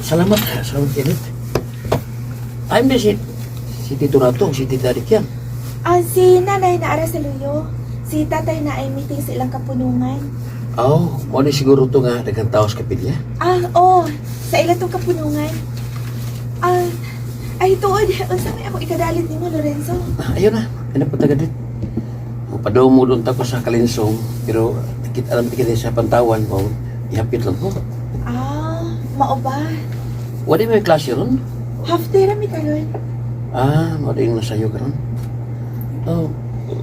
Salamat, salamat Kenneth. I'm the si Tito Rato, si Tita Rikian. Ah, si nanay na ara sa luyo. Si tatay na ay meeting sa ilang kapunungan. Oh, mo ni siguro to nga daghang tao sa kapilya. Ah, oh, sa ilang tong kapunungan. Ah, ay tuod, unsa may ako ikadalit nimo, Lorenzo? Ah, ayun na, ayun na pataga dit. Padumo doon ta ko sa kalinsong, pero tikit alam tikit sa pantawan ko, ihapit lang ko. Ah, mao ba? Wala may klase ron? Half day ra mi karon. Ah, wala yung nasayo karon. Oh,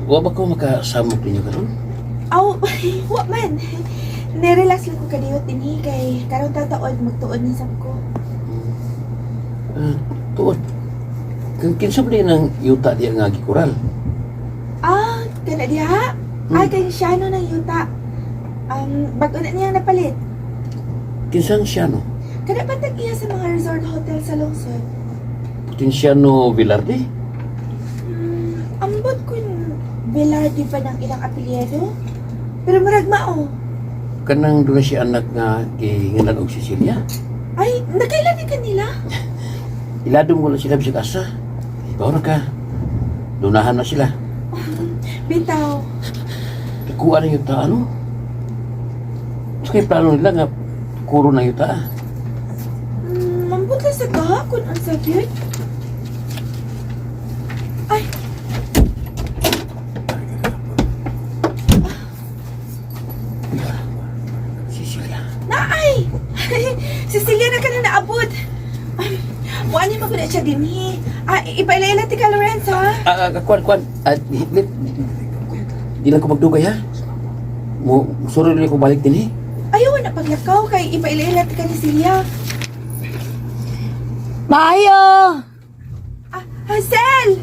wa ba ko makasamok ninyo karon? Aw, wa man. Nirelax lang ko kadiyot dinhi kay karon tataod magtuod ni sab ko. Ah, tuod. Kung kinsa ba din ang yuta diya nga gikural? Ah, kana diha? Ah, kay Shano ng yuta. Bago na niyang napalit. Kinsang siya no? Kana ba tag iya sa mga resort hotel sa lungsod? Potensyano Velarde? Ambot kun Velarde pa ng ilang apelyido. Pero murag mao. Kanang doon siya anak nga giingalan og Sicilia. Ay, nakailan ni kanila? Iladom ko na sila bisag asa. Ibaw na ka. Dunahan na sila. Bitaw. Kuha na yuta ano? So kay plano nila nga kuro na yuta. Mambot lang sa ka kung unsa gyud. Ay, Sicilia. naay! Cecilia na ka na naabot. Wa ni maguna siya dinhi. Ah, ipaila-ila ti ka Lorenzo, ha? Ah, ah, kuan kuan. Ah, di lang ko magdugay ha. Mo suro ko balik din eh. Ayaw na paglakaw kay ipaila-ila ti ka ni Celia. Maayo! Ah, Hazel!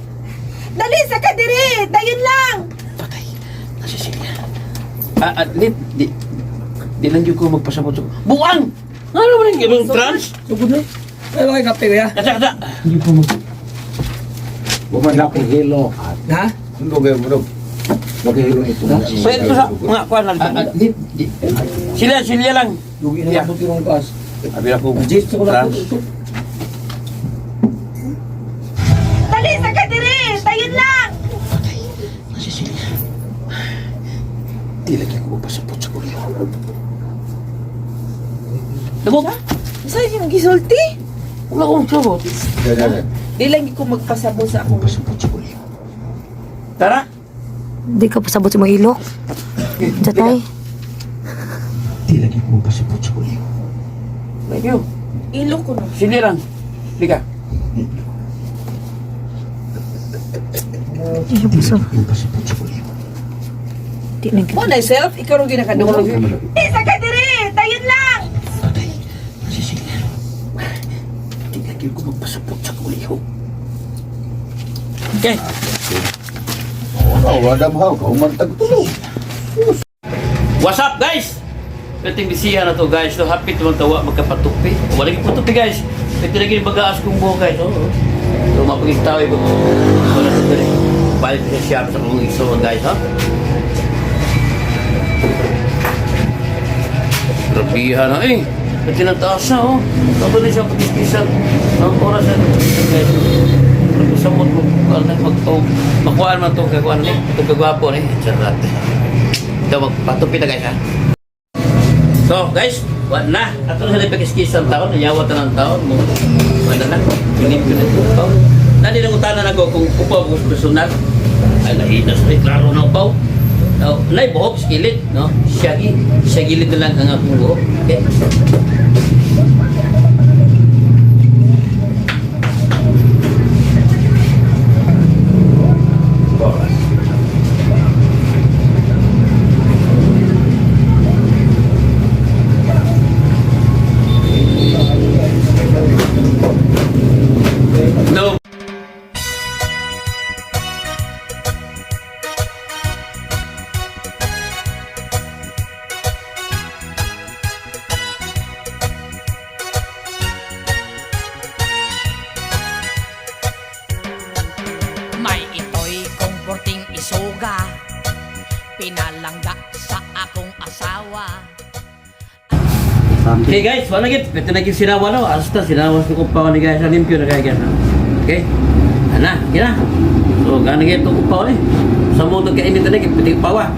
Dali sa ka diri! Dayon lang! Patay. Na Cecilia. Ah, ah, lit, di lang yun ko magpasabot sa... Buang! Ano ba yung ganung trans? Sugod na. Ay, mga kape kaya. Kasa, kasa! Hindi ko mag... Buman na akong hilo. Ha? Hindi ko bro. Maghihilo ito. So, ito sa... Nga, kuan lang. Ah, ah, lit, di. Sila, sila lang. Lugi na lang yung taas. Abi ako. Jeez, ko lang. Trans. Dali sa ka diri! Dayon lang! Patay. Na Cecilia. Di lagi ko magpasabot sa kuliyo. Dagog! Saan yung gisulti? Wala akong sabot. Di lang ko magpasabot sa akong Magpasabot sa kuliyo. Tara! Hindi ka pasabot sa mga ilok. Tatay. Di lagi ko magpasabot sa kuliyo. Thank you. ilo ko no. Sili lang. Liga. Iyo po sa... Magpasabot sa kuliyo. Di na Mo na self, ikaw rin ginakadungog. Dali sa ka diri! Dayon lang! Patay. Na Cecilia. Di lagi ko magpasabot sa kuliyo. Okay. Wala na ba? Kaumantag tulog. What's up, guys? Pwedeng bisihan na to, guys. So, happy tumang tawa magkapatupi. Wala yung patupi, guys. Pwede lagi yung bagaas kong buho, guys. Oo. So, mapagitaw yung wala sa dali. Balik sa siya sa kong iso, guys, ha? Grabihan na, eh. Pwede ng taas na, oh. Tapos na siya pag-iskisan. Ang oras na ito, guys. Pag-usamot mo, makuhaan man itong kakuhaan ni. Itong kagwapo ni. Charot. Ito, magpatupi na guys ha. So guys, wala na. Ato na sila pag-iskisan taon, nayawa ta ng taon. Mo, wala na. Pinip ko na ito. Upaw. Nani nang utanan ako kung upaw kung personal. Ay, nahinas na klaro na upaw. No, nay buhok, skillet, no? Shaggy. Shaggy na lang ang akong buhok. Okay? No. May ito'y komporting isuga. Pinalangga sa akong asawa. Okay guys, wala gid. Pwede na gid sinawa no. Asta sinawa sa kupaw ni guys, limpyo na kay guys. No? Okay? Ana, gina. So gana gid to kupaw ni. Sa mo to kainit na gid pwede kupaw ah.